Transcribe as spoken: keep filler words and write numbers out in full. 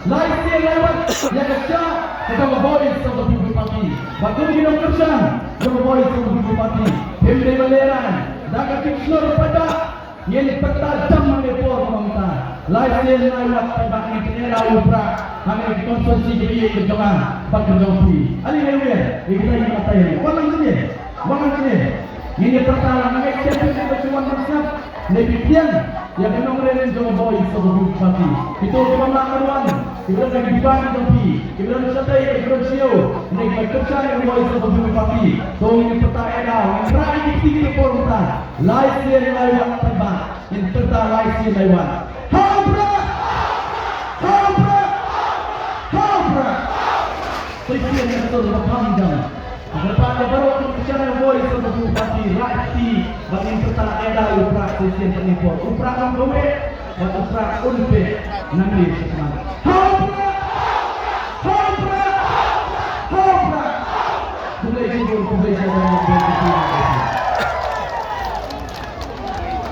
Lai sien lai wat ïa ka shah ka jong ka Voice of the People Party. Bad kum ki nongkyrshan jong ka Voice of the People Party, phim dei ban lehraiñ. Da ka jingshlur paidbah ngin pyrta jam ha kane ka por kaba mynta. Lai sien lai wat paidbah ngin pynïada u Prah ha kane ka constituency kaba ïeit ka jong nga bad ka jong phi. Ale ngin ïa, ïa kita ïa kita ïa. Wan lang sini. Wan lang sini. Ngin ïa pyrta lang, nga ngeit skhem phi ba shu wan ban sngap. Ne phi pdiang ïa ka nongrim jong ka Voice of the People Party. Kito kiba mlak ban wan, kiba don ka jingban jong phi, kiba don shatei, kiba don shngew, ne kiba kyrshan ïa ka Voice of the People Party. To ngin pyrta ïa daw, ngin rah ïa ki kti ki por mynta. Lai sien lai wat paidbah, ngin pyrta lai sien lai wat. Ha u Prah! Ha u Prah! Ha u Prah! Sa shisien ka sur ba kham jam. Ngan pan ïa baroh ki nongkyrshan Voice of the People Party, rah ïa ki kti, bad ngin pyrta ïa daw u Prah sa shisien pat ne por. U Prah long kawei, bad u Prah un peit nangne shakhmat. Ha u Prah!